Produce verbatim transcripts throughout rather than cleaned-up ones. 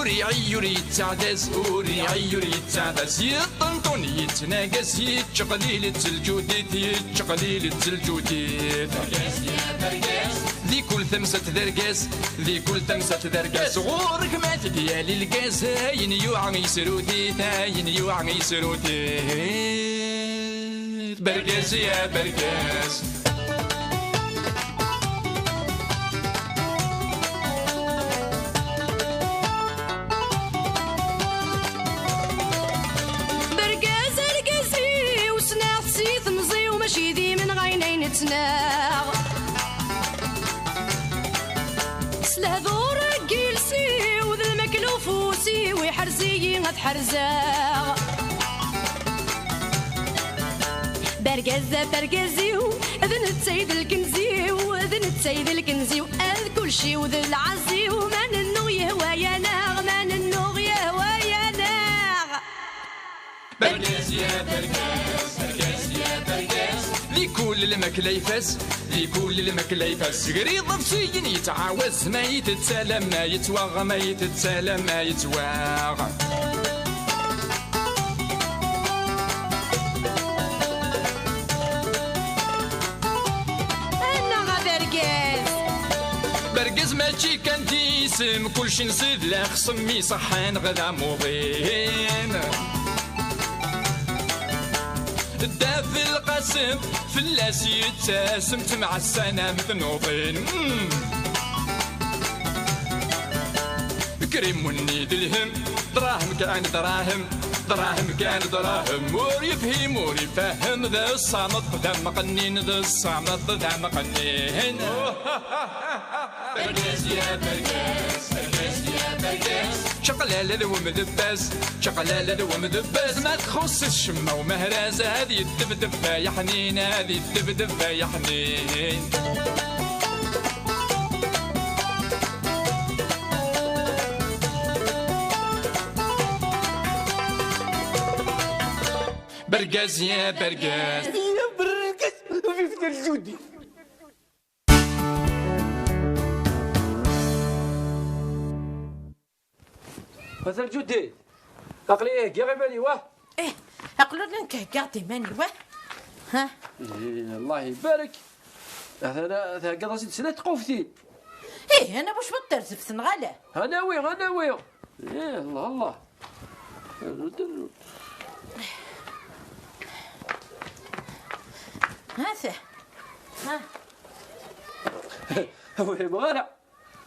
Iɛeyyu ur yettaɛdaz, ur iɛeyyu ur yettaɛdaz, yeṭṭenṭun yettnagas, yettqelil-itt lǧudit, yettqelil-itt lǧudit. Di kul tamsalt d argaz, di kul tamsalt d argaz, ɣur-k ma t-id-yali lgaz, ayen yuɛa yesrut-it, ayen yuɛa yesrut-it. Bergaz ya bergaz. Bergaz argaz-iw, ssneɣ-t si temẓi-w, mačči d imenɣayen ay nettnaɣ. S lehdur n yiles-iw d lmakla ufus-iw, iḥrez-iyi ad ḥerzeɣ. Bergaz ɣef argaz-iw, d netta i d lkenz-iw, d netta i d lkenz-iw, ad kulci-w d lɛaz-iw, ma nennuɣ yehwa-yaneɣ, ma nennuɣ yehwa-yaneɣ. Bergaz ya bergaz, bergaz ya bergaz. Di kul lmakla ifaz, di kul lmakla ifaz. Gri iḍefsiyen yettɛawaz, ma yettett alamma yettwaɣ, ma yettett alamma yettwaɣ. Annaɣ a bergaz. Bergaz mačči kan d isem, kulci nsid lexsem iṣeḥḥan ɣer d amuḍin. Dda Belqasem fell-as yettasem, temɛessan am tnuḍin. Mm. Krimunni d lhem, dṛahem kan dṛahem, dṛahem kan dṛahem. Ur yefhim, ur ifehhem, d ṣṣameṭ d amqennin, d ṣṣameṭ d amqennin. Bergaz ya bergaz, bergaz ya bergaz. Čaqlala d wemdebbaz, čaqlala d wemdebbaz. Ma txuṣṣ ccemma umehraz, ad yeddebdeb ay aḥnin, ad yeddebdeb ay aḥnin. Bergaz ya bergaz. Ya bergaz, vive le Judi. Mazal Judi. Aql-i heggiɣ iman-iw, ah. Eh, aql-i nekk heggiɣ-d iman-iw, ah. Ha? Eh, Allah ibarek. Atan theggaḍ-as-id snat tquftin. Eh, ana bu cwiṭ terzeft neɣ ala? Anawi, anawi. Eh, Allah, Allah. Hata. Ha. Ur fhimeɣ ara.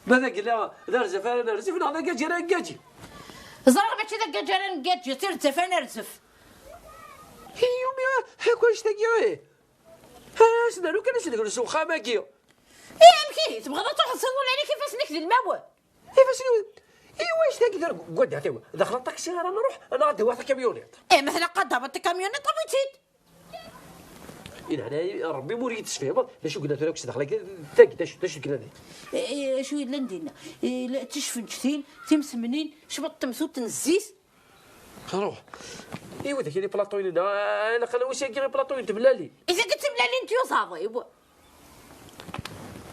Ma d agella d arzaf ara nerzef neɣ d agaǧi ara negaǧi? Ẓriɣ mačči d agaǧi ara negaǧi, d tirzaf ara nerzef. Yumi akk annect-agi, eh. Ha, as-nernu kan ad s-neglu s uxxam-agi. Eh, amek ihi? Tebɣiḍ ad truḥeḍ s iḍulan-ik ifassen-ik d lmawen? Ifassen-iw, i wacu tagi d wadda tiwa? Daxel aṭaksi ara nruḥ, neɣ ad d-awiɣ takamyuniṭ? Eh, ma tella qaddabeḍ takamyuniṭ, awi-tt-id. I leɛnaya Rebbi, ma ur iyi-d-tesfehmeḍ d acu yellan tura akk s daxel-agi, tagi, d acu, d acu yellan din? Eh, acu yellan dinna? Eh, la, d ticfenǧtin, timsemnin, cwiṭ n temsut n zzit. Ruḥ. I widak i plaṭuyin-nni, ah, ilaq ad nawi syagi i plaṭuyin n tmellalin. I tagi d timellalin n tyuzaḍ-iw.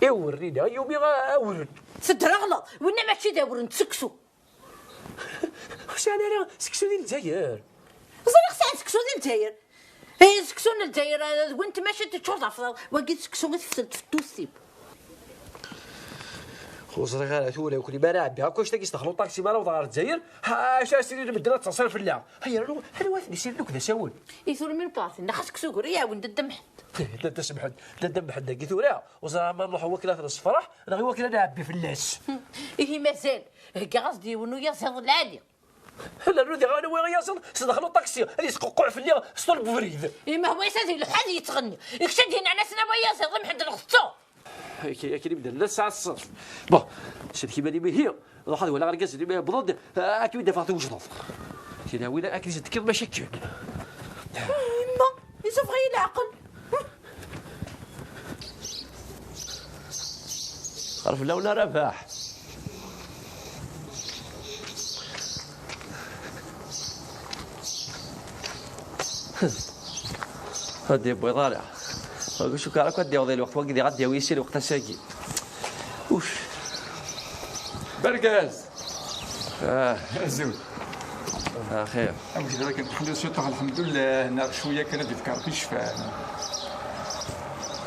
Iwren-nni, yumi awren. Tedreɣleḍ, winna mačči d awren, d seksu. Ur sɛan ara seksu di Lezzayer. Ẓriɣ sɛan seksu di Lezzayer. Eh, seksu n Lezzayer, eh, d win tmacint teččur d afḍal. Wagi d seksu i teftel tfettust-iw. Ur ẓriɣ ara tura, nekkni mi ara ɛeddiɣ akk annect-agi s daxel uṭaksi mi ara awḍeɣ ɣer Lezzayer, ha, acu ara s-inin medden ad ttaṣṣir fell-aɣ. Ay, rnu, anwa ad ten-issinen akk d asawen? I tura mi newweḍ ɣer dinna, xas seksu gar i ɛawin Dda Mḥend. Dda, Dda Mḥend, Dda Mḥend-agi tura, ur ẓriɣ ma nruḥ i wakken ad t-nessefreḥ, neɣ i wakken ad nɛebbi fell-as. Ihi mazal, heggaɣ-as-d yiwen uyaziḍ lɛali. Ala, rnu diɣ anwa i yaẓen s daxel uṭaksi, ad yesquqquɛ fell-i s ṭul n ubrid. Ima hwa ad ileḥḥu ad yettɣenni. Ikcem-d hinna ass-a wa yaẓ iḍ Mḥend neɣ tettu. Akken, akken imdanen la tesɛa ṣṣerf. Bon, sellek iman-im ihi, ruḥ ad walaɣ argaz-nni ma yewweḍ-d, ad kem-id-afeɣ twejdeḍ. Tilawin akken i s-d-tekkiḍ maca akken. Yemma, yessufeɣ-iyi leɛqel. Xerf fell-awen a Rabaḥ. Ur d-yewwiḍ ara. Ur cukkeɣ ara akk ad d-yaweḍ i lweqt wagi, diɣ ad d-yawi yis-i lweqt ass-agi. Uf. Bergaz! آه. أزول. آه، خير. أمك ذلك نحلو سيطة، الحمد لله، ناغ شوية كان في الكارطيش ف.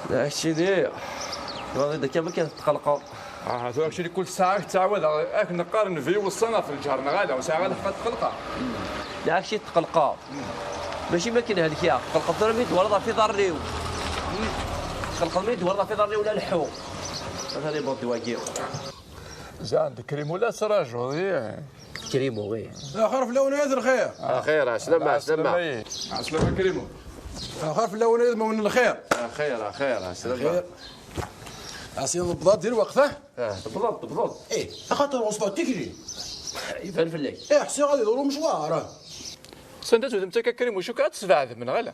لا، هادشي دي. والله إذا كان ما كان تقلقوا. آه، هذا هادشي اللي كل ساعة تعاود، آه، أك نقارن في وصلنا في الجهر نغادا، وساعة غادا حقا تقلقة. لا، هادشي تقلقة. ماشي ما كاين هاد الكيا. تقلقة في دار ميت ولا في دار ريو. تقلقة ميت ولا في دار ريو ولا الحو. هذا اللي بغيت نواجهه. زعما عندك كريم ولا سراج، وي. كريمو، وي. يا خير في الأولانيات الخير. آه، خير، عسلامة، عسلامة. عسلامة كريمو. يا خير في الأولانيات ما من الخير. آه، خير، آه، خير، عسلامة. خير. عسير البضاط ديال وقفه. آه، بالضبط، بالضبط. إيه، خاطر وصفة تجري. يبان في الليل. إيه، حسي غادي يدوروا مشوار. سندت وذمتك كريمو، شو كانت سبعة من غلا؟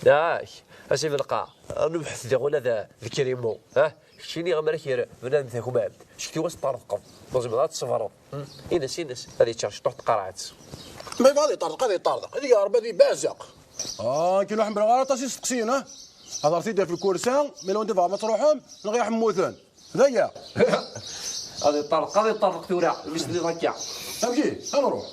ياك، أسي في القاع. نبحث ديغ ولا ذا، ذا كريمو. ها؟ شيني غمرك يا بنادم ثاكم عبد. شكي واش طرفقض. بزم لا تصبروا. إنس، إنس. هذه تشرش، طحت قرعت. ما غادي يطرق، غادي يطرق. هذه يا ربي، هذه بازق. آه، كي نروح نبرا غير طاسي ستقسينا. هضرتي دير في الكورسة، مي لو ندفع ما تروحهم، نغير حموثن. هذا هي. غادي يطرق، غادي يطرق ثورة. مش اللي ضكا. أمشي، أنا نروح.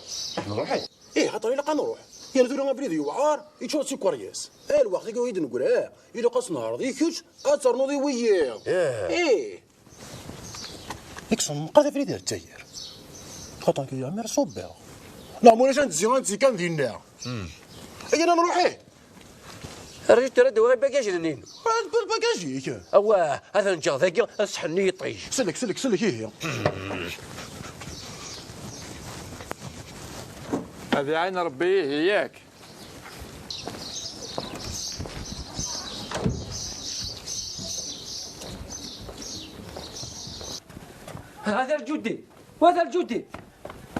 نروحي. إيه، خاطر إلا قا نروح. يا نزول أنا بريد يوعار، يتشوت سي كورياس. إيه، الوقت يقول يدن نقول، إيه. إلا قاس نهار، ذي كوتش، أترنو ذي وياه. إيه. إيه. ديك الصوم قاعدة في الجزائر. خاطر كي يعمر صوبها. لا، مولاش نتزي، نتزي كان دينا. أجينا نروح إيه؟ رجعت ترد وين باكاج لنين؟ الباكاج يك. أواه، هذا نجا ذاك، أسحني يطيش. سلك، سلك، سلك، إيه. هذه عين ربي هياك. هذا الجدي، وهذا الجدي.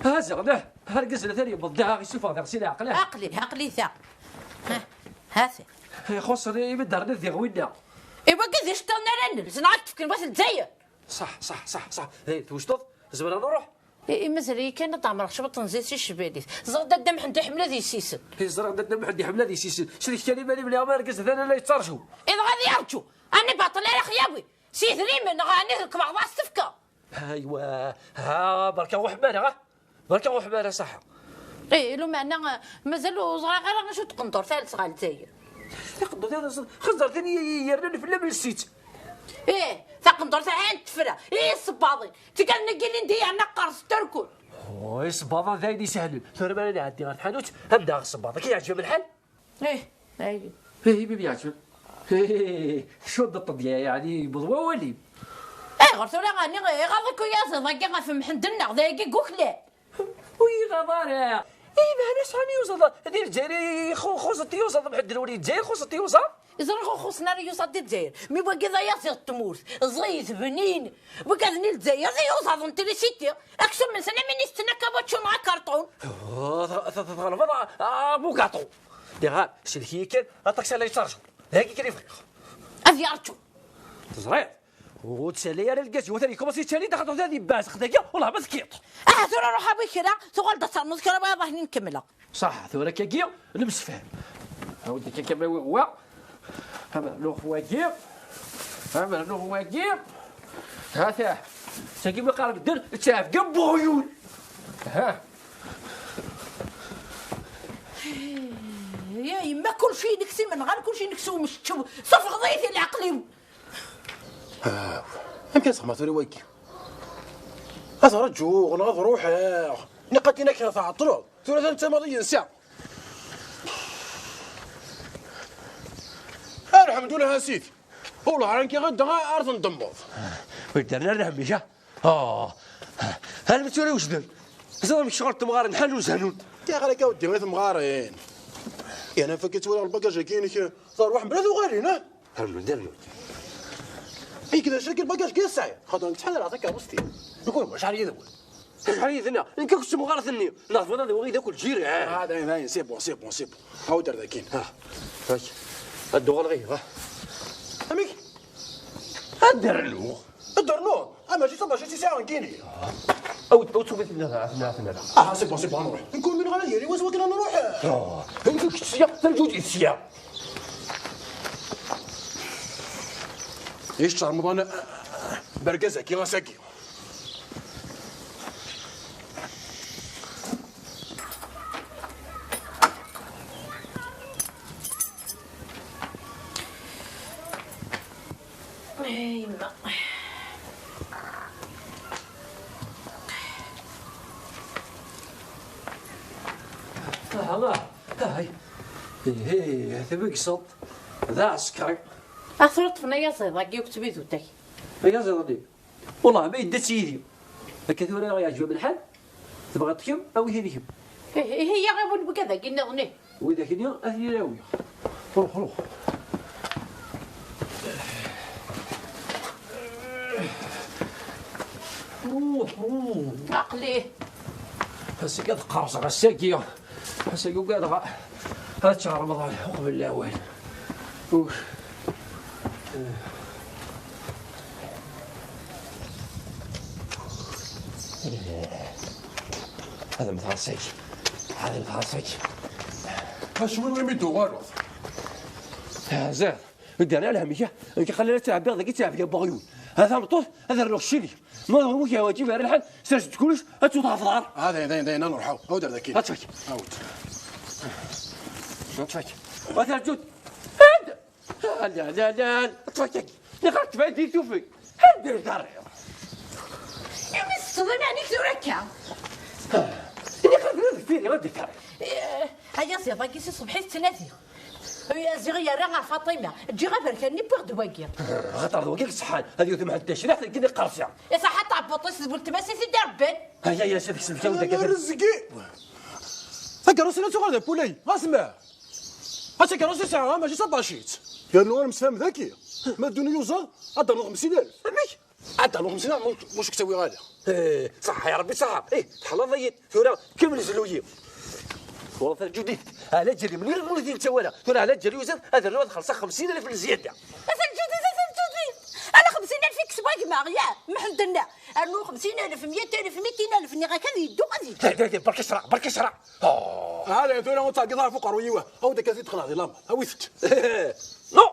ها زغده، ها القزلة ثاني بضها غي سوفا غير سيدي عقله. عقلي، عقلي ثا. ها، هاتي. يخصني يبدر ندي غوينا. إيوا كذا شطرنا لنا، زين عاد تفكر بس الجزائر. صح، صح، صح، صح. هي توشطط، زبر نروح. إيه، مازال كان تعمر خشبة تنزيل شي شباليت. زغده دم حد يحمل هذه السيسن. هي زرق دم حد يحمل هذه السيسن. شريك كلمة لي بلي ما ركز ثاني لا يترجو. إذا غادي يرجو. أنا باطل يا أخي ياوي. سي ثريمن غاني لك بعض السفكة. ايوا، ها بركا وحمارة، ها؟ بركا وحمارة صح. ايه، لو معنا مازال زرا غير شو تقنطر ثالث غا لتاير. تقنطر ثالث، خزر ثاني يرنا في اللبن السيت. ايه، تقنطر ثاني تفرا. ايه، الصباطي. تقال نقي لي ندي عنا قرص تركل. اوه، الصباطة ذايد يسهلوا. ثورة ما نعدي غير الحانوت، هبدا الصباطة. كي يعجبهم الحال؟ ايه، ايه. ايه، بيبي عجب. ايه، شو الضبط ديالي؟ يعني، بضوى ولي. ايه، غير ثورة غاني، ايه، غادي كون يازي، ضاقي غا في محندنا، ضاقي قوكلي. وي، غضارة. ايه، ما هنا شحال يوصل. هذه الجزائر، خو-، خوصة يوصل، محد الولي الجزائر، خوصة يوصل. إذا راهو خصنا ريوسات ديال الجزائر، مي باقي ضيع زي التمورت، زيت بنين، وقعدني الجزائر ريوسات انت لي سيتي، اكثر من سنة من يستنى كابوتشو مع كارطون. آه، ث-، ث-، ث-، ث-، آه، بو كاطو. دي غار، سلكي كان، اطاكسي على يترجو. هاكي كان يفرق. افي ارجو. تزرير. وتسالي على الكاز، وثاني كوماسي تسالي، دخلت وثاني باز خدايا، والله ما ثكيط. اه، ثورة روح ابوي كرا، ثغل دار مذكرة، بابا هني نكملها. صح، ثورة كاكيا، نمسفهم. عاود كاكيا ما هو. هذا لو خواكي. هذا لو خواكي. ها ثاه. ساكي ما قارب الدر، تشاف قب بغيول. ها. يا يما، كل شيء نكسي من غير كل شيء نكسو مش تشو. صف غضيتي العقل. آه. يمكن صح ما ثوري ويكي. أزهر الجوغ، نغض روحي. نقدي نكره تعطلو. ثورة انت ماضي ينسى. الحمد لله سيدي. والله راني كي غدا غا ارض ندمض. ويدرنا نعمي شا. اه. هل متوري وش دن؟ زعما مش شغل تمغار نحل وزهنون. يا غير كاودي غير تمغارين. يا انا فكيت ولا الباكاج كاين، صار واحد بلاد وغالينا. هرمون، دير نوت. اي كذا شكل باكاج كي ساير. خاطر نتحلل عطيك ابوستي. يقول واش علي ذوي؟ واش علي ذنا؟ انك كنت مغارثني. لا، فضل ذوي ذاك الجيري. هذا هنا، سي بون، سي بون، سي بون. هاو دار ذاكين. ها. هاك. الدغل غير، ها. اميك. الدرنوغ. الدرنوغ. اما جيت، اما جيت ساعه نكيني. او، او، تشوف، لا، لا، لا، لا. اه، سي بون، سي بون، نروح. نكون من غير يري، واش وكنا نروح؟ اه. انت كتسيا، تنجو تسيا. ايش رمضان؟ بركزك يا ساكي. Aha, aha. Ihi, tabegseḍ d aɛsekri. A tleṭfen ay aẓiḍ-agi akk d tbidut-agi. Ay aẓiḍ-nni. Wellah ma yedda-tt yid-i. Akka tura yeɛǧeb-am lḥal? Tebɣiḍ kemm? Awi-t-id kemm. Ihi, ihi, ya ɣiwel wigad-agi nniḍen, ih. Widak-nni ad ten-id-awiɣ. Ruḥ, ruḥ. Ruḥ, ruḥ. Aql-i. Ass-agi ad qerseɣ, ass-agi. Ass-agi ugadeɣ ad ččeɣ Remḍan uqbel lawan. Ur. Ad mmteɣ ass-agi. Ad mmteɣ ass-agi. Acwi imi d-tuɣaleḍ? Ziɣ, ur d-rriɣ lhemm-ik, nekk xalli ad ttɛebbiɣ dagi ttɛebbi n weɣyul. Ha tameṭṭut, ad rnuɣ ccil-ik. Ma d wik yeɛwaǧib ar lḥal, sers-d kullec, ad tewteɣ ɣef ḍar. Ah, dayen, dayen, dayen, ad nruḥ, aw, aw, d ar daki. Ad tfak. Aw-d. Ad tfak. Wa terǧut. Ad! La, la, la, la. Ad tfak. Niqal tfak di tufek. Ad d-rḍariɣ. Imi teṭṭseḍ iman-ik tura akka. Niqal d deffir, ad d-rḍariɣ. Eh, ay aẓiḍ-agi si ṣṣbeḥ i tettnadi. Ziɣ yerra ɣer Faṭima. Ǧǧiɣ aberkan-nni, wwiɣ-d wagi. Axaṭer d wagi i iṣeḥḥan, ad yewtem ḥedd tacriḥt akken iqerṣi. Iṣeḥḥa tɛebbuṭ-is d weltma-s i t-id-irebban. Aya, aya, s ad ksent kan deg Rrezgi. Takeṛṛust-inu tuɣal d apulay. Ɣas ma. Ha takeṛṛust i sɛiɣ, mačči d taṭacit. Yernu ur nemsefham daki. Ma ddun yuẓaḍ, ad d-rnuɣ xemsin alef. Amek? Ad d-rnuɣ xemsin alef, muc-, muc k-ttawiɣ ala. Eh, ṣaḥḥa, ya Ṛebbi, ṣaḥḥa. Eh, teḥlaḍ-iyi. Tura, kemmel zlu-yi. Wala tarǧudit. Ala ǧeri mliḥ, ur d-yettawala. Tura, ala ǧeri uzad, ad rnuɣ ad xellṣeɣ xemsin alef n zzyada. A tarǧudit, a tarǧudit. Ala xemsin alef i yekseb gma, ya, Mḥend-nni. Rnu xemsin alef, meyya alef, mitin alef, nniɣ-ak ad yeddu, ad yeddu. Hadi, hadi, berka ccreɛ, berka ccreɛ. Oh. Ala, tura ur ttɛeggiḍ ara ɣef uqerruy-iw. Awi-d akka ad t-id-xelɛeḍ i lamer. Awit-t. No!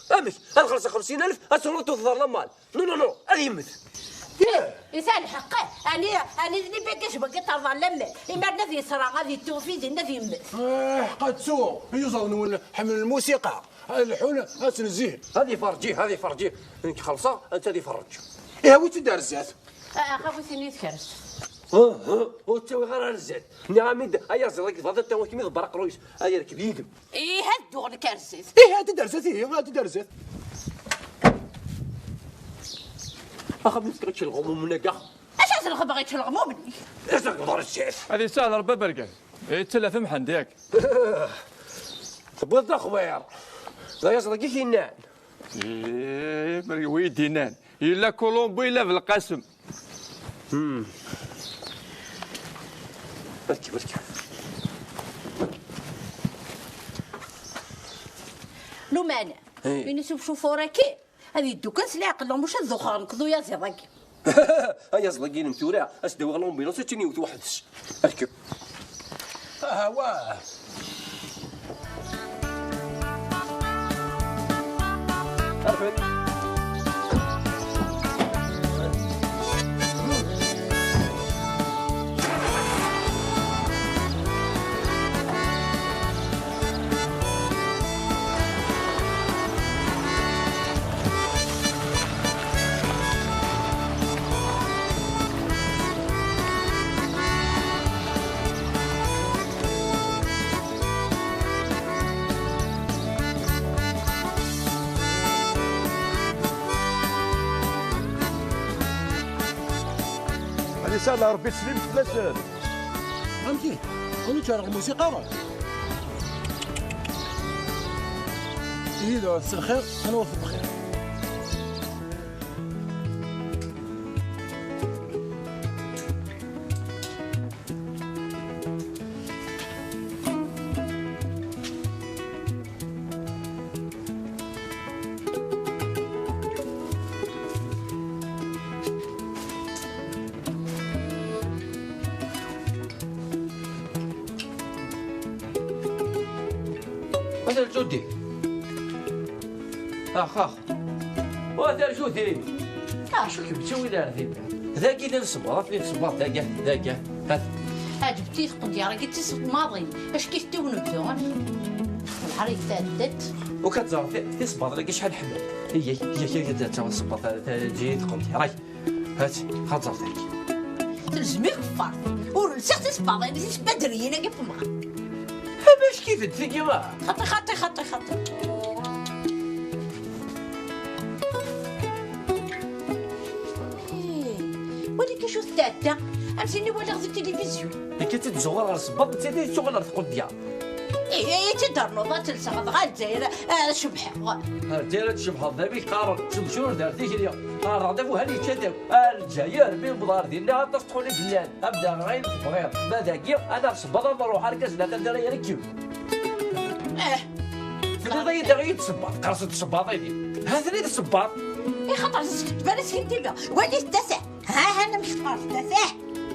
Amek? Ad xellṣeɣ xemsin alef, ad truḍ tewteḍ ɣer lamal. No, no, no, ad yemmet. Yesɛa lḥeqq, ani, ani d libagaj wagi terḍa lamal. Imaren ad yesra, ad yettu ufidin, ad yemmet. Eh, ḥqa ttu, iyuzaḍ-nwen ḥemmlen lmusiqa. Ad leḥḥun, ad ttnezzihen. Ad iferreǧ, ih, ad iferreǧ, ih. Nekk xellṣeɣ, anta ad iferreǧ. Ih, awi-tt-id ar zdat. Ah, awi-t-in i tkerrust. Huh, huh, ur ttawiɣ ara ar zdat. Nniɣ-am-id, ay aẓiḍ, ad tebɣiḍ ad tawiḍ kmi d berraq ruyes, ad yerkeb yid-m. Ih, ad dduɣ nekk ar zdat. Ih, ad d-ar zdat, ih, ad d-ar zdat. Axxam yefka-tt lɣumum-nni. Acu ad lxedmeɣ yečč leɣmum-nni? Acu ad lxedmeɣ yečč? Ad yesseɛd Rebbi aberkan. Yettella temḥend, yak. Tewwiḍ-d axwiṛ. D ayaẓ-agi i k-yennan. Eh, wi d-yennan. Yella Colombo, yella Belqasem. Hmm. Rkeb, rkeb. Lumana. Eh. Ini-s i ucufur-agi. Ad yeddu kan s leɛqel, neɣ maca ad duxeɣ nekk d uyaziḍ-agi. Ayaziḍ-agi-inem tura, as-d-awiɣ l'ambulance, ad tt-in-yewwet weḥd-s. Rkeb. Aha, wah. Rfed. Ad isahel Ṛebbi, teslimt fell-asen. Amek ihi? Ur nettwarɣ lmusiqa? Ihi d s lxir, ad newwet bxir. Ata lǧudi. Ax, ax. Ata lǧudi. Ah. Acu kem-ttawi ar din? Dagi llan sebbaḍ, aten-in sebbaḍ, dagi, dagi. Hat. Ɛǧbent-iyi tqendyar-agi d tisemmaḍin. Acki tetti unebdu. Lḥar yetɛedda-d. Uka tẓer ti-, tisebbaḍin-agi acḥal ḥemmel. Iyyek, iyyek, iyyek, ad tawiḍ sebbaḍ, ta-, ta-, ǧi tqendyar-agi. Hat, xaẓer tagi. Telzem ikeffar. Ur lsiɣ tisebbaḍin, tisbadriyin-agi n temɣer. Amek kifent tigi? Xaṭi, xaṭi, xaṭi, xaṭi. Eh, wali kacu tetɛedda. Am tin i walaɣ di tilivizyu. Nekk ad tt-id-zuɣer ɣer sebbaḍ, nettat ad tt-tuɣal ɣer tqudya. Eh, eh, ad tt-id-ternuḍ, ad telseɣ, dɣa Lezzayer, eh, ad cebḥeɣ. Ar Lezzayer ad tcebḥeḍ, d amek qqaren, s umcur d ar tikli. Qqaren-aɣ-d afuhan yečča-t akk. Ar Lezzayer, mi newweḍ ɣer dinna, aṭas n txuli d-llan. Abda ɣer ayen tebɣiḍ. Ma dagi, ad aɣ-sebbaḍ ad nruḥ, argaz n lɛali ad ara yerekkem. Eh. Tenniḍ-iyi-d ad iyi-d-sebbaḍ, qqers-d sebbaḍ-ini. Ha-ten-id sebbaḍ. Ixaṭer s-, tban-as-kin timi. Walit tasa. Ha, ha, amek tqers tasa.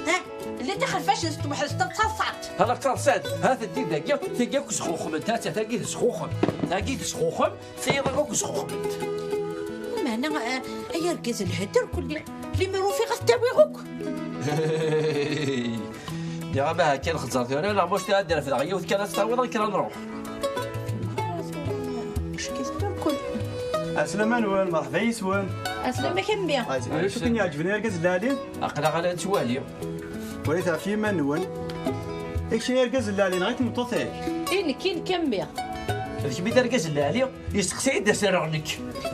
Ha, llant ixerfacen s tewḥelt d taṣaṭ. Hala d taṣaṭ. Ha-tent-id dagi, tagi akk sxuxment, ha-tt-a tagi tesxuxem. Tagi tesxuxem, tiyaḍ akk sxuxment. Meɛna, eh, ay argaz, lhedder kulli. Limer ufiɣ ad t-awiɣ akk. Nniɣ-am aha kan xezzer tura, neɣ muc tura ad d-refdeɣ yiwet kan ad tt-tawiḍ akken ad nruḥ. Aslama-nwen, merḥba yis-wen. Aslama-k a mmi. Ay, acu ken-iɛeǧben argaz n lɛali? Aql-aɣ ala nettwali. Walit ɣef yiman-nwen. I kečč argaz n lɛali neɣ i tmeṭṭut-ik? I nekk, i nekk a mmi. D kemm i d argaz n lɛali, yesteqsa-yi-d ad as-rreɣ nekk.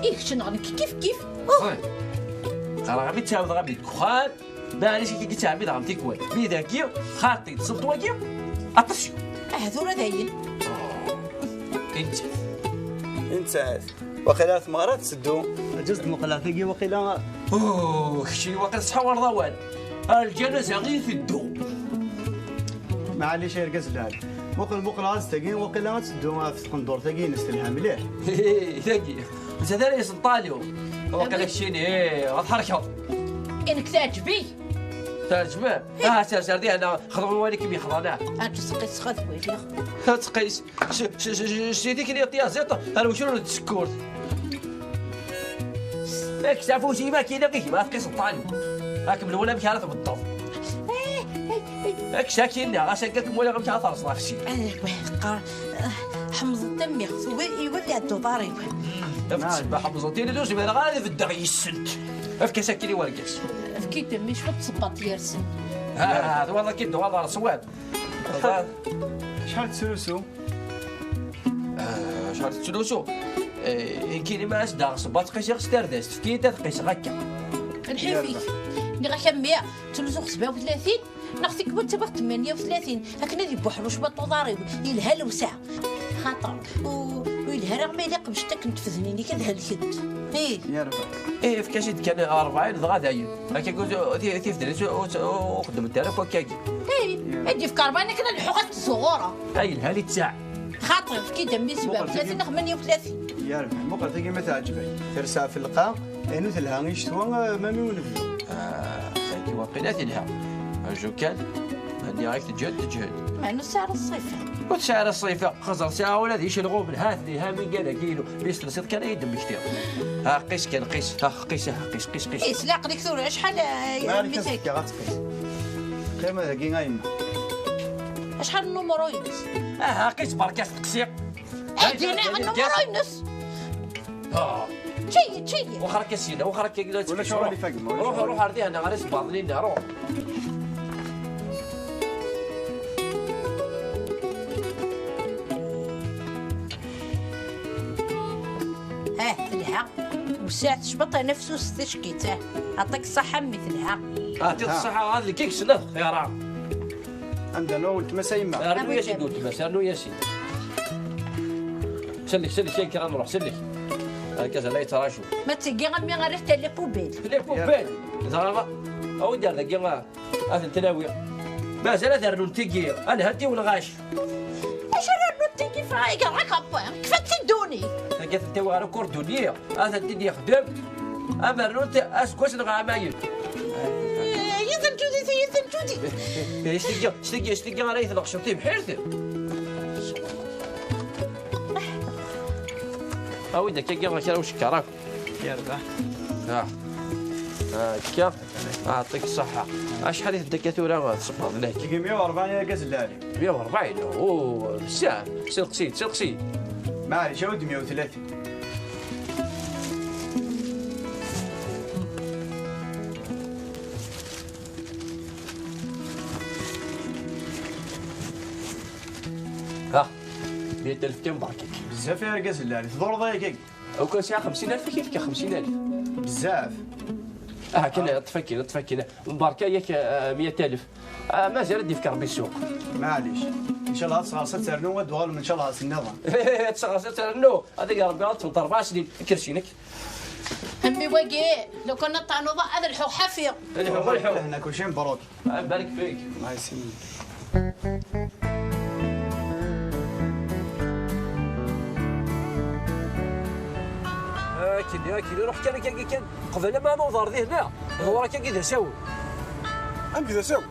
I kečč neɣ nekk kif kif. Qqareɣ-am-id ttɛawdeɣ-am-id deg uxxam. Maɛlic, i k-id-ttɛemmideɣ am tikwal. Mi dagi, xaṭi, tselṭ wagi, aṭas. Ah, tura dayen. Init. Init. Waqila tmeɣra tetteddu. Aǧuz d-muqleɣ tagi waqila. Uh, kečč waqila tesḥawreḍ awal. Ar lǧanaza i teddu. Maɛlic, argaz lɛali. Muqel, muqel ɣas tagi, waqila ad teddu ɣef tqendurt-agi-ines telha mliḥ. Tagi. Netta d ara yesenṭali. Waqila keččini, eh, ad tḥerkeḍ. I nekk teɛǧeb-ik? Teɛǧeb-am? Ah, ser, ser, diha, xdem wali kem yexḍan, ah. Ad tseqqi, tseqqi, ad waliɣ. Ad tseqqi. S-, s-, s-, s-, si tikli tyaziḍt, ar wacur ur d-tsekkurt. Kkes afus-im akkin, aqi gma tqis ṭṭali. Akem nwala amek ara tbeddeḍ. Kkes akkin, ɣas akka kem walaɣ amek ara terseḍ ɣef sin. Ḥemẓet a mmi, iwala ad d-uḍar-iw. Af tṣebba ḥemẓet, ini d ur zmireɣ ara ad beddeɣ yis-sent. Efk-as akkin i wergaz. Efk-it a mmi, cwiṭ tṣebbaḍ gar-sen. Ah, d waḍ akkin d waḍ ar ṣwab. Acḥal tettlusu? Ah, acḥal tettlusu? Eh, nekkini ma as-d-aɣ ṣebba ttqisiɣ s tardast, efk-iyi-d ad qqiseɣ akka. Lḥif-ik. Nniɣ-ak a mmi, ttlusuɣ sebɛa u tlatin, neɣ tikwal ttabaɣ tmanya u tlatin, akken ad ibuḥru cwiṭ uḍar-iw, yelha lewseɛ. Xaṭer, u, u yelha ara ma yella qemcent akken tfednin-ik ad helkent. Ih. Yerbeḥ. Ih, efk-as-id kan rebɛin, dɣa dayen. Akka ur, ti-, tifednin ur, ur, ur xeddment ara akk akkagi. Ih, ad d-yefk rebɛin akken ad lḥuɣ ad tzuɣureɣ. Ay, yelha littaɛ. Xaṭer, efk-id a mmi sebɛa u tlatin neɣ tmanya u tlatin. Yerbeḥ, muqel tagi ma teɛǧeb-ak. Tersa ɣef lqaɛ, inu telha i ccetwa, eh, mami unebdu. Ah, tagi waqila telha. Aju kan, nniɣ-ak teǧhed, teǧhed. Meɛna ur tesɛi ara ṣṣifa. Ur tesɛi ara ṣṣifa. Xaẓer sɛiɣ ula d icelɣumen, ha-ten-i, ha mi gad-agi-inu. Mi s-telsiḍ kan ay d-mmektiɣ. Ha, qis kan, qis. Ha, qis, ha, qis, qis, qis. Qis, la aql-ik tura, acḥal, eh, Malik, message? Ad s-fkeɣ, ad tqis. Qqim dagi, a yemma. Acḥal n numru-ines? Aha, qis, berka asteqsi. Eh, dina, numru-ines. Ah. Ččeyi, ččeyi. Wexxer akka syin, wexxer akka, la ulac tettkeccmeḍ. Ruḥ, ruḥ ar dihin, ar isebbaḍen-inna, ruḥ. Ah, telha. Wessiɛet cbaṭ, nefsus ticekkit, ah. Aṭik ṣṣaḥa, mmi, telha. Aɛṭik ṣṣaḥa, ad lkik snat xira. Anda no weltma-s a yemma? Rnu-yas-id weltma-s, rnu-yas-id. Sellek, sellek, kan kra nruḥ, sellek. Argaz la yettraǧu. Ma d tigi a mmi, rriɣ-tt les poubelles. Les poubelles. Dɣa, awi-d ar dagi, a, ad tent-nawi. Mazal ad rnun tigi, ad lhant i ulɣac. Acu ara rnun tigi, fa iga rak abba, kfat-tt ddunit. Tagi ad tent-awi ɣer ukurduni, ad tent-id-yexdem. Ad rnunt aseggas neɣ ɛamayen. Eh, yiwet n tudit, yiwet n tudit. Eh, s tigi, s tigi, s tigi ara yi-tneqceḍ tibḥirt. Awi-d akka, kra ucekkar akk. Yerbeḥ. Ah. Ah, akka. Aɛṭik ṣṣaḥa. Acḥal i tedda akka tura tṣebbaḍ-nni? Tigi meyya u rebɛin argaz n lɛali. Meyya u rebɛin? Oh, bessah. Silqsi-d, silqsi-d. Maɛlic, awi-d meyya u tlatin. Ah. Meyya alef kan, barka-k. Bezzaf i argaz n lɛali, tḍurreḍ ayagi. Ukan sɛiɣ xemsin alef, ad k-fkeɣ xemsin alef. Bezzaf. Ah, kan, ṭṭef akin, ṭṭef akin. Barka yak, ah, meyya alef. Ah, mazal ad d-yefk Rebbi ssuq. Maɛlic. Ncallah ad tɣers ad ternu, ad d-uɣalem ncallah ass nniḍen. Ad tɣers ad ternu. Ad ig Rebbi ad tewweḍ rebɛa snin. Kker cinek. Mmi wagi, lukan ad ternuḍ ad lḥuɣ ḥafi. Ad lḥuɣ, ad lḥuɣ. Lehna kulci mebruk. Ah, barek fik. Allah yesselmek. Akken, akken, ruḥ kan, akka, akka, kan. Qbel ma nuḍ ar dihna, ḍewwer akka, akka d asawen. Amek d asawen?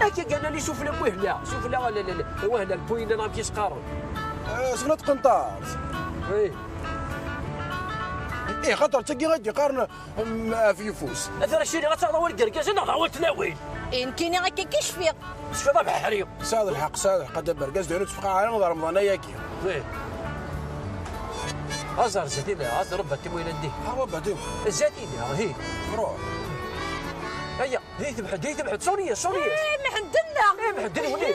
Akka, akka, lali sufla n wihna, sufla, la, la, la, wahna, lpuyina, neɣ amek i s-qqaren. Ah, sufla n tqenṭart. Ih. Ih, xaṭer d tagi i d-iqqaren, mm, ɣef yeffus. A tura cini, ad taɣeḍ awal n yergazen neɣ d awal n tlawin? Eh, nekkini akka i cfiɣ. Tecfiḍ a beḥri. Tesɛiḍ lḥeqq, tesɛiḍ lḥeqq, a dda Bergaz, d ayen ur tefqeɛ ara ɣer Remḍan ayagi. Ih. Aẓar zdat-i, aẓar Rebbi, a Tim, wayla-nni. Awa, Badim. Zdat-i, hi. Ruḥ. Aya, hi, tebḥed, hi, tebḥed, ṣuniya, ṣuniya. Eh, mḥend-nneɣ. Eh, mḥend-nneɣ.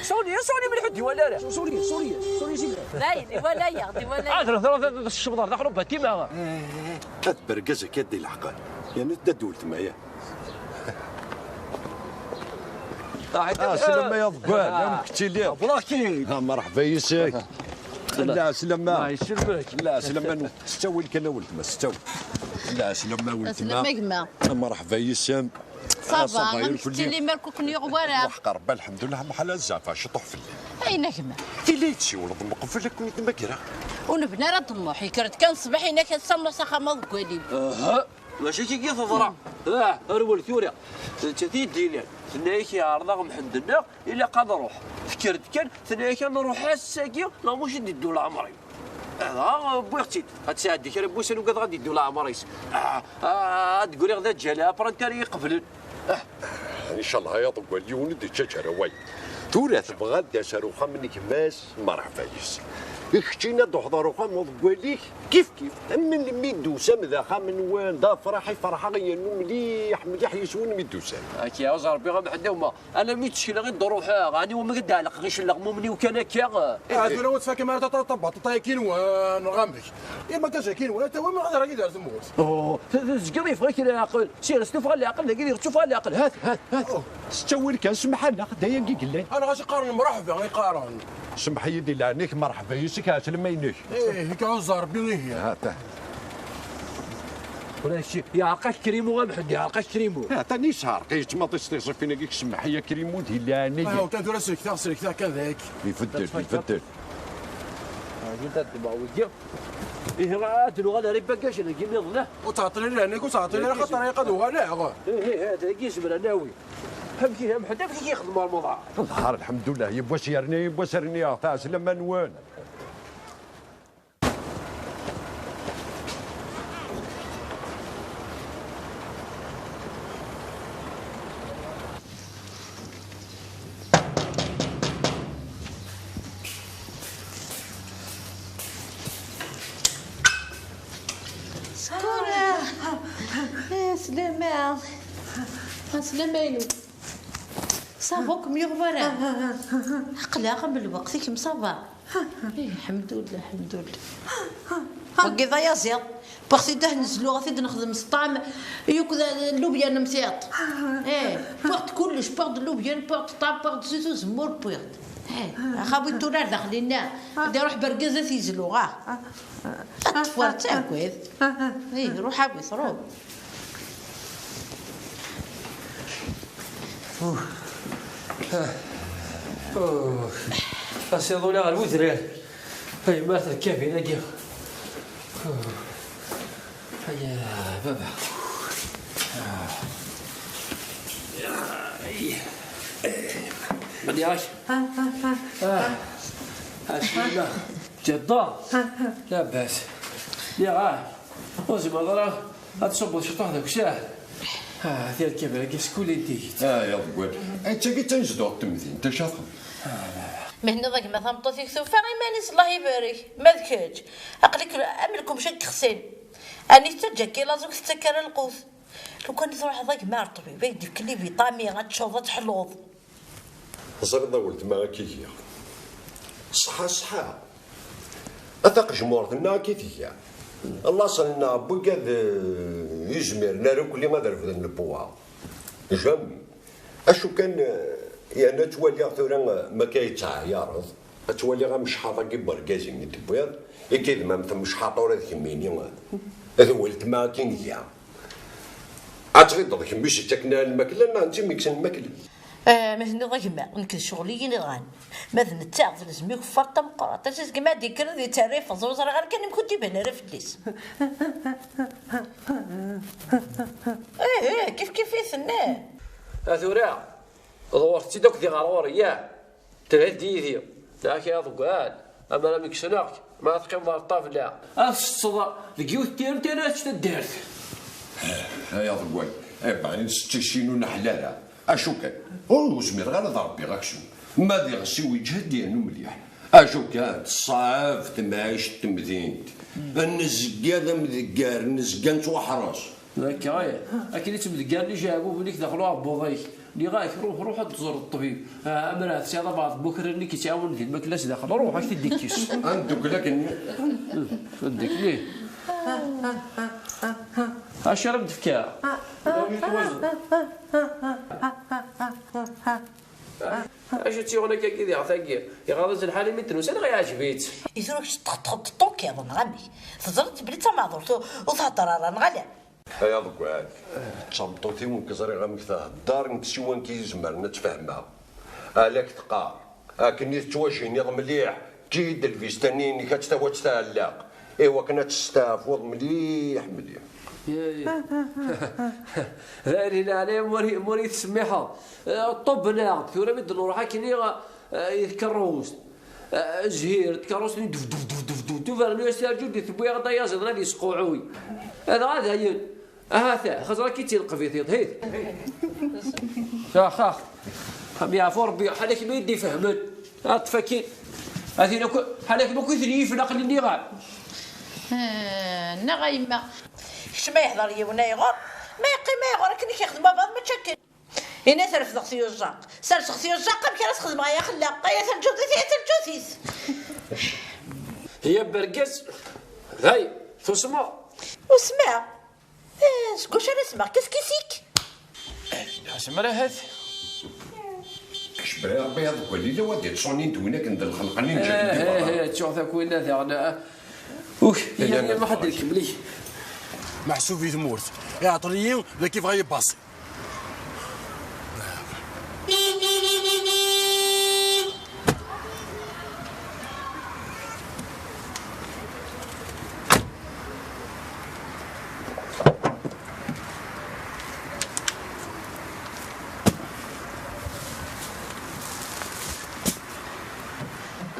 Sony, Sony, mliḥ ur d-iwala ara. Sony, Sony, Sony, Sony. Dayen, iwala-yaɣ-d, iwala-yaɣ-d. Ah, tura, tura, tura, tecceḍ ar daxel ubatima. Ad bergaz akka di leɛqel. Yerna tedda-d weltma-ya. Ah, ah, slama ya ḍeggal, ah, amek tettiliḍ? Bṛaki. Ah, merḥba yis-k. Ah. La slama. Ah, yesselmek. La slama, s ttawil kan a weltma, s ttawil. La slama a weltma. Aslama gma. Ah, merḥba yis-m. Ça va, amek tettili, malk ur ken-yuɣ wara? Leḥqer, ba, lḥemdullah, mḥal azaf, ciṭuḥ fell-am. Ayen a gma? Tili i d-tsiwleḍ meqbel ad ken-id-mmagreɣ. Ur nebni ara ddmuḥ, yekker-d kan ṣṣbeḥ, inak ass-a mmuṣ axxam ad deg walim. Aha, maca kiki teḍra. Ah, rwel tura. D nettat i d-yennan. Tenna-yak yeɛreḍ-aɣ Mḥend-nneɣ, ilaq ad nruḥ. Tekker-d kan, tenna-yak ad nruḥ ass-agi, neɣ muc i d-iddu leɛmer-im. Dɣa wwiɣ-tt-id. Ad tesɛeddi kra n wussan ugadeɣ ad d-iddu leɛmer-is. Ah, ah, ad d-griɣ d aǧal, après ara iyi-qeblen. Ah. Ncallah ay aḍeggal yiwen ur d-ittaǧǧa ara wayeḍ. Tura tebɣa ad d-tas ar uxxam n gma-s, merḥba yes. I keččini ad d-truḥeḍ ar uxxam n uḍeggal-ik, kif kif. Am melmi d-tusam d axxam-nwen, d afraḥ i ferḥeɣ yernu mliḥ, mliḥ yes-wen mi d-tusam. Ak-iɛuz Rebbi a Mḥend, a wma. Alammi d ccna i d-ruḥeɣ, ɛni wama i d-ɛelqeɣ icelleɣ mumni-w kan akka? Ah, tura ur tfakem ara taṭaṭa baṭaṭa-yaki-nwen, neɣ amek? Ima d taẓaki-nwen, ad tawim ad ara yid ar tmurt. Oh, t-, t-, tezgiḍ yeffeɣ-ak leɛqel. Sires tuffeɣ leɛqel, dagi diɣ tuffeɣ leɛqel. Hat, hat, hat. Oh. S ttawil kan, semḥ-aneɣ, d ayagi i yellan. Anaɣ-as iqqaren mreḥba, iqqaren. Semḥ-iyi di leɛnaya-k, merḥba yes-k, ɛeslama-inek. Ih, i k-ɛuzzeɣ Rebbi, ihi. Ha-t-a. Ula d kečči, yeɛreq-ak Krimu a Mḥend, yeɛreq-ak Krimu. Ha-t-an yesɛerq-iyi tmaḍi s tiẓẓifin-agi, semmeḥ-iyi a Krimu di leɛnaya-k. Ah, kan tura selkteɣ, selkteɣ kan daki. Ibeddel, ibeddel. Ah, yenta ddmeɣ wigi. Ihi, ad nuɣal ar ibaggajen-agi nniḍen, ah? Ur ttɛeṭṭil ara leɛnaya-k, ur ttɛeṭṭil ara, xaṭer ayɣer ad uɣaleɣ. Ihi, ihi, ad agi yezmer ad nawi. Amek ihi a Mḥend, amek i k-yexdem Remḍan? Lḥar, lḥemdullah, yiwwas yerna, yiwwas rniɣ, taɛeslama-nwen. Sekkura! Eh, slama! Ah, slama-inu! Ça va, ur kem-yuɣ wara? Aql-aɣ am lweqt, i kemm ça va? Ih, lḥemdullah, lḥemdullah. Wagi d ayaziḍ. Wwiɣ-t-id ad t-nezlu, ad t-id-nexdem s ṭṭam, yakk d, d llubyan n tiṭ. Ih, wwiɣ-d kullec, wwiɣ-d llubyan, wwiɣ-d ṭṭam, wwiɣ-d zit uzemmur, wwiɣ-d. Ih, axawi tura ar daxel-inna, ad iruḥ bergaz ad t-izlu, ah. Ad ṭṭef ur ttagad. Ih, ruḥ awi-t, ruḥ. Asiḍul-a ɣer wedrar. Ay, ma terkabin-agi. Ay, baba. Mani-ak. Ah, asma. Jadda. Labas. Niɣ, ah. Ur tezmireḍ ara ad tṣubbeḍ ciṭuḥ deg usaɛd. Ah, tirkab-agi skulint-iyi-d. Ah, ya ḍeggal. Attagi d tanezduɣt n temdint, acu ad txedmeḍ? Mhenni d gma tameṭṭut-ik tufa iman-is, Allah ibarek. Ma d kečč, aql-ik am lkumca n yexsin. Ɛni tettaǧǧa-k i laẓ ur k-tettak ara lqut? Lukan i truḥeḍ a gma ar ṭṭbib, ad k-d-yefk livitami, ad teččeḍ, ad teḥluḍ. Teẓriḍ a weltma, akka i giɣ. Ṣṣeḥḥa, ṣṣeḥḥa. A taqejmurt-nneɣ akka i tga. Laṣel-nneɣ n wigad, eh, izmiren ara kulli ad refden lebwaɣ. Jamais. Acu kan, eh, yerna ttwaliɣ tura, eh, ma akka yettɛeyyareḍ, ad twaliɣ amecḥaḍ-agi n wergaz-nni d-tewwiḍ, i k-idmam temecḥaḍ tura d kemmini, eh, d weltma akin ga. Ad tɣideḍ kemm i s-ittaken ara lmakla, neɣ netta i m-yekksen lmakla? Ah, ma tenniḍ a gma, nekk d ccɣel-iyi iḍan. Ma d netta, telzem ikeffar tameqqrant. Ass-is gma ad d-yekker ad yettarra ifeẓ, ur ẓriɣ ara kan amek ur d-iban ara fell-as. Ih, ih, kif kif i tenna. A tura, ḍewret-tt-id akk di ɣer ɣur-i, yah? Telhiḍ-d yid-i. Yak ay aḍeggal, amar am kksen-ak, ma teqqimeḍ ɣer ṭṭabla. Ad tsetteḍ deg yiwet tiremt yerna ad tečč taddart. Ay aḍeggal, eh ben, s ticin ur neḥla ara. Acu kan, ur zmireɣ ara ad ṛebbiɣ aksum. Ma d iɣes-iw yeǧhed yernu mliḥ. Acu kan, teṣɛeb temɛict n temdint. Nezga d amdeggar, nezga nettwaḥres. D akka, eh. Akken i ttmdeggaren ijeɛbuben-ik daxel uɛebbuḍ-ik. Nniɣ-ak, ruḥ, ruḥ ad d-tẓerreḍ ṭṭbib. Ah, ammer ahat tesɛiḍ abɛaḍ n wakraren i k-ittɛawanen di lmakla sdaxel, ruḥ, ad k-t-id-ikkes. Ad ndukkel akken. Ad ndukkel, ih. Acu ara m-d-fkeɣ? Acu tt-yuɣen akkagi diɣ tagi? Iɣaḍ-as lḥal imi d-nusa neɣ iɛǧeb-itt? I tura kečč txeṭṭxeḍ ṭṭukiḍ neɣ amek? Teẓriḍ belli d tamaɛdurt ur, ur thedder ara neɣ ala? Ay aḍeggal, d tameṭṭut-iw nekk ẓriɣ amek thedder, nekk siwa nekk i izemren ad tt-fehmeɣ. Ala k-teqqar, akken i tettwajiniḍ mliḥ, ǧǧi-yi-d lbista-nni-inek ad tt-tawi ad tt-tɛelleq, i wakken ad testeɛfuḍ mliḥ mliḥ. Ya, ya. D ayen i leɛnaya mur i, mur i tettsemmiḥeḍ. Eh, ṭṭebben-aɣ-d, tura mi d-nruḥ akken i, eh, i tkerrust. Eh, zhir, tkerrust-nni duf, duf, duf, duf, duf, duf, rnu-as tarǧut di tewwi-aɣ-d ayaziḍ ad yesquɛuy. Dɣa dayen. Ahat, xaẓer akka i tt-ilqeb i tiṭ, hit. Ax, ax. Am yeɛfu Rebbi, ḥala kemm i d-ifehmen. Aṭṭef akkin. A tin akk, ḥala kemm akk i ten-yifen aql-i nniɣ-am. Ah, neɣ a yemma. Kečč ma yehder yiwen ayɣur, ma yeqqim ayɣur akken i k-yexdem baba-m, mačči akken. Ini-as refdeɣ tiyuẓẓaq. Serseɣ tiyuẓẓaq, amek ara s-xedmeɣ ay axellaq? Ay at lǧut-it, ay at lǧut-it. Ya bergaz, day, tusmeḍ? Usmeɣ. Eh, seg wacu ara smeɣ? Qu'est-ce que c'est que? Asemmer ahat. Kečč bɣiɣ Rebbi ad gwalila wa d-ittṣunin d win akken d lxelq-nni n Eh, eh, eh, ttuɣ takwina daɣen. Uk, iya, iya, ma ḥedd ikemmel-ik. Meḥsub i tmurt. Iɛeṭṭel-iyi, d akka i bɣa yibaṣi.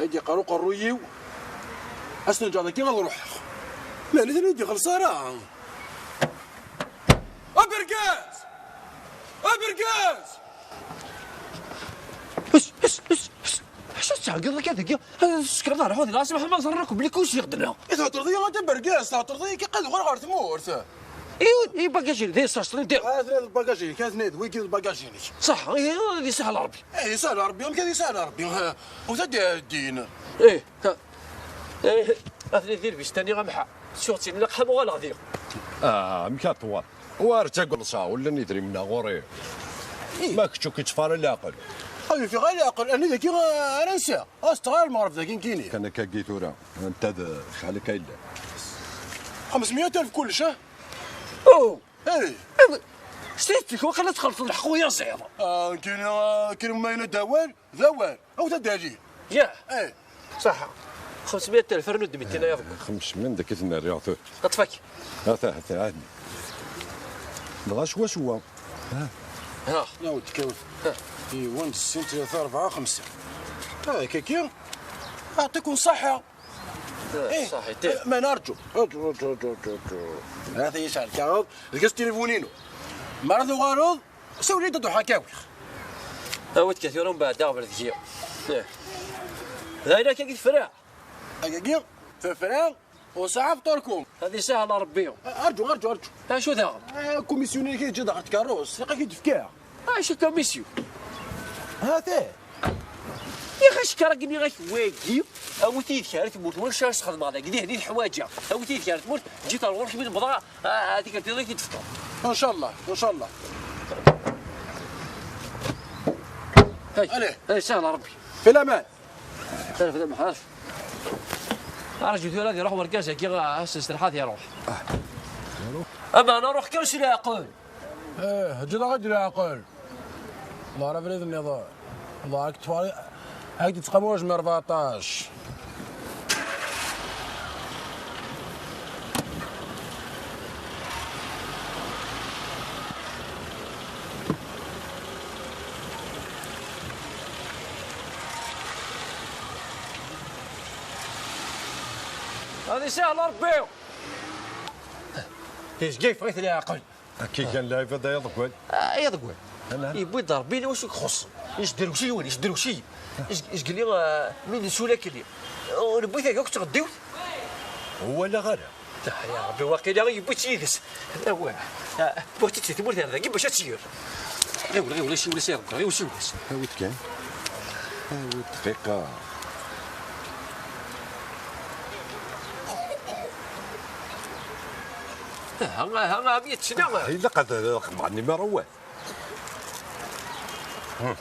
Ad d-yeqqar uqerruy-iw, ad s-neǧǧeɣ dagi ad ruḥeɣ. Meɛna tili ur d-ixelleṣ ara. Abergaz! Abergaz! Hus, hus, hus, hus. Acu tettɛeggiḍ akka dagi? Ad tsekreḍ ar ḥud lɛaṣi, ma ẓerren akk belli kullec yeɣdel. I theddreḍ-iyi a d abergaz, theddreḍ-iyi kan ad uɣaleɣ ɣer tmurt. I, i bagaj-inek, d iṣaṣlen diɣ. Atan d bagaj-inek, atan d wigi d bagaj-inek. Ṣaḥ, i, ad isahel Ṛebbi. Eh, isahel Ṛebbi, amek ad isahel Ṛebbi? Ha, u tad-, ddin. Eh, ha. Eh, atni di lbista-nni a Mḥa. Tuɣ-tt-in laqḥa uɣaleɣ diɣ. Ah, amek a ṭwal? Ur ttaggad, ur llan idrimen-a ɣur-i. Ih. Ma kečč ur k-iṭṭef ara leɛqel. Ur ufiɣ ara leɛqel, ani dagi ara nsiɣ. Ad setteɣ ara lmeɣreb dagi nekkini. Kan akkagi tura, anta d acḥal akka yellan? Xemsmya alef kullec, ah? Oh! Hey! S tidet, waqila txellṣeḍ lḥeqq u yaziḍ. Ah, nekkini, ah, nekkini ma yenna-d awal, d awal. Aw tadali. Yah. Eh. Ṣaḥa. Xemsmya alef rnu-d mitin ay aḍeggal. Xemsmya, d akka i ten-rriɣ tura. Aṭfak. Ata, ata, ɛadni. Dɣa cwa, cwa. Ha. Ha. Aw, tkawt. Ha. Iwan, sin, tlata, rebɛa, xemsa. Ah, kaki. Aɛṭikum ṣaḥa. Eh, eh, ṣaḥit, eh. Ma narǧu. Arǧu, arǧu, arǧu, arǧu, arǧu. Ata yesɛa lkaɣeḍ, deg-s tilifun-inu. Mi ara tuɣaleḍ, sawel-iyi-d ad ruḥeɣ ad k-awiɣ. Awi-d kan tura mbeɛd aɣbel deg-i. Eh. D ayen akka i tefra. Ayagi, tefra, u saɛa fṭurkum. Ad isahel Ṛebbi. Arǧu, arǧu, arǧu. Acu daɣen? Eh, kumisyun-ik i teǧǧiḍ ɣer tkeṛṛust, ilaq ad k-id-fkeɣ. Acu kumisyu? Ha-t-a. Iɣ acekkeṛ-agi nniɣ-ak wagi, awi-t yid-k ar tmurt, ulac ara s-xedmeɣ dagi, dihin i t-ḥwaǧeɣ. Awi-t yid-k ar tmurt, ǧǧet ar ɣur-k mi newweḍ, a, a, tikkelt-iḍ i t-id-fṭer. Ncallah, ncallah. Hey, allez. Hey, sahel Ṛebbi. Fi laman. Terfed amḥaf. Arǧu tura ad iruḥ wergaz-agi, a, s-, s-, s-, ad iruḥ. Ama nruḥ kan s leɛqel. Eh, ǧǧet-aɣ-d leɛqel. Ḍer abrid-nniḍen. Ḍer, ad k-ṭṭfeɣ, ad k-d-ttqam wajmi rbeɛṭac. Ad isahel Ṛebbi. Izga yeffeɣ-it leɛqel. Akka i gan lɛibad ay aḍeggal. Ay aḍeggal. Ala. Yewwi-d Ṛebbi ulac i ixuṣṣen. Yesderwec-iyi wul, yesderwec-iyi. Yes-, yesgel-iyi, ah, mi nesula akkenni. Ur newwi tagi akk d tɣeddiwt. Ur walaɣ ara. Ah, ya Ṛebbi, waqila yewwi-tt yid-s. Awah. Ah, wwiɣ-tt-id si tmurt ar dagi bac ad tt-yerr. Ɣiwel, ɣiwel, siwel-as i Ṛebbi, ɣiwel, siwel-as. Awi-d kan. Awi-d dqiqa. Aha, aha, aha, mi yettna. Ilaq ad, ad xedmeɣ nnimer awal. Hmm.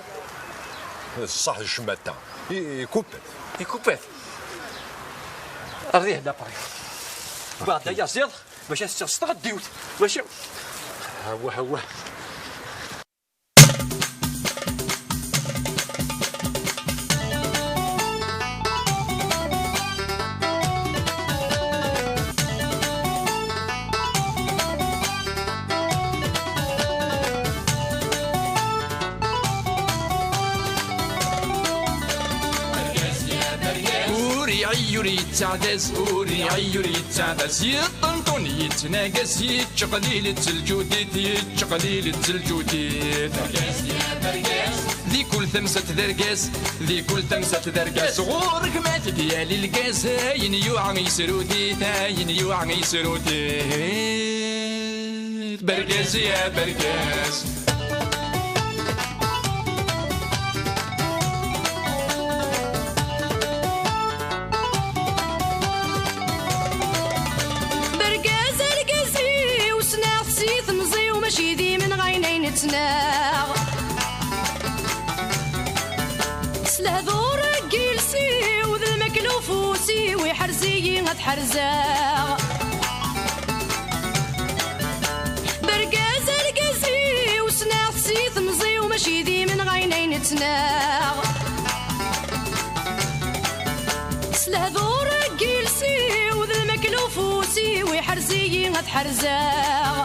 Ṣṣeḥ ccmata. I, ikuppet. Ikuppet. Ar dihin, après. Baɛd aya ziḍ, maca tetteɣ s tɣeddiwt. Maca. Awah, awah. Ur iɛi ur yettaɛdaz, ur iɛi ur yettaɛdaz. Yeṭṭenṭun yettnagas, yettqelil-itt lǧudit, yettqelil-itt lǧudit. Di kul tamsalt d argaz, di kul tamsalt d argaz. Ɣur-k ma t-id-yali lgaz, ayen yuɛa yesrut-it, ayen yuɛa yesrut-it. Bergaz ya bergaz. Bergaz argaz-iw, ssneɣ-t si temẓi-w, mačči d imenɣayen ay nettnaɣ. S lehdur n yiles-iw d lmakla ufus-iw, iḥrez-iyi ad t-ḥerzeɣ. Bergaz argaz-iw, ssneɣ-t si temẓi-w, mačči d imenɣayen ay nettnaɣ. S lehdur n yiles-iw d lmakla ufus-iw, iḥrez-iyi ad t-ḥerzeɣ.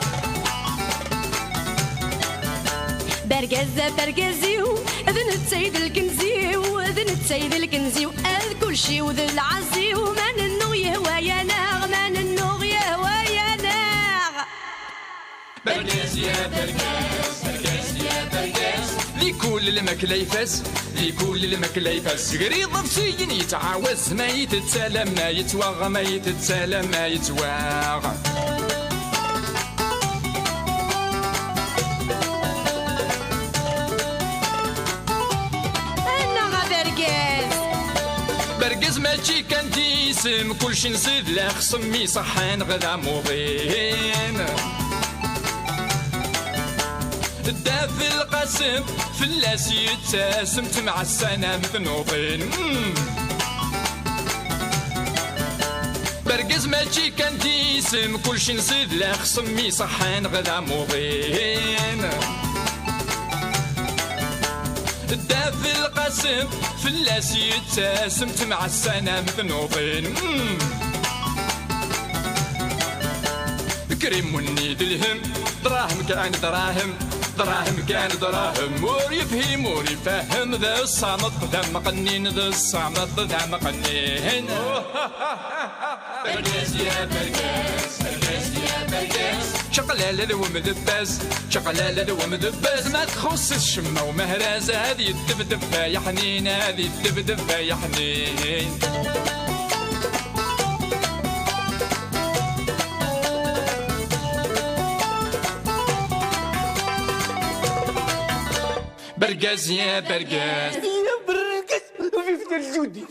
Bergaz a bergaz-iw, d netta i d lkenz-iw, d netta i d lkenz-iw, ad kulci-w d lɛaz-iw, ma nennuɣ yehwa-yaneɣ, ma nennuɣ yehwa-yaneɣ. Bergaz ya bergaz, bergaz ya bergaz. Di kul lmakla ifaz, di kul lmakla ifaz. Sger iḍebsiyen yettɛawaz, ma yettett alamma yettwaɣ, ma yettett alamma yettwaɣ. Annaɣ a bergaz! Bergaz mačči kan d isem, kulci nsid la xsem iṣeḥḥan ɣ d amuḍin. Ddat Lqasem fell-as yettasem, temɛassanam tnuḍin. Mm. Bergaz mačči kan d isem, kulci nsid la xsem iṣeḥḥan ɣ d amuḍin. Ddat Lqasem fell-as yettasem, temɛassanam tnuḍin. Mm. Krimunni d lhem, dṛahem kan dṛahem, dṛahem kan dṛahem. Ur yefhim ur ifehhem, d ṣṣameṭ d amqennin, d ṣṣameṭ d amqennin. Bergaz ya bergaz, bergaz ya bergaz. Čaqlala d wemdebbaz, čaqlala d wemdebbaz. Ma txuṣṣ-it ccemma umehraz, ad yeddebdeb ay aḥnin, ad yeddebdeb ay aḥnin. Bergaz ya bergaz. Ya bergaz. Vive de Judy.